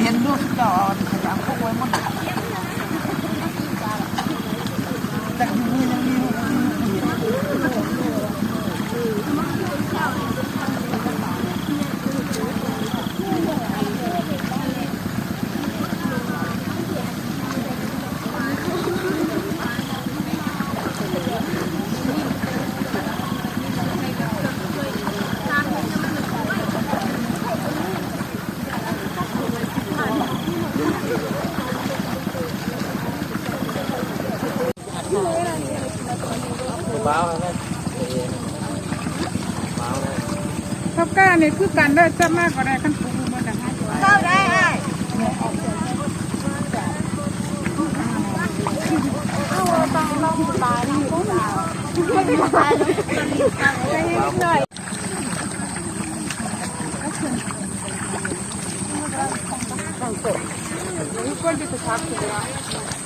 ເຫັນລູກເຈົ້າເອົາອັນຂະຫຍັງພວກໄວ້ໝົດ ຈັກຢູ່ມືຍັງມີລູກ ເຮົາກ້ານີ້ຄືກັນເດີ ຈັບມາກໍໄດ້ ຄັນປູກມັນນະ ເຂົ້າໄດ້ອ້າຍ ເຮົາຕ້ອງລອງຫຼາຍນຳຜູ້ສາວ You're going to the top of the rock.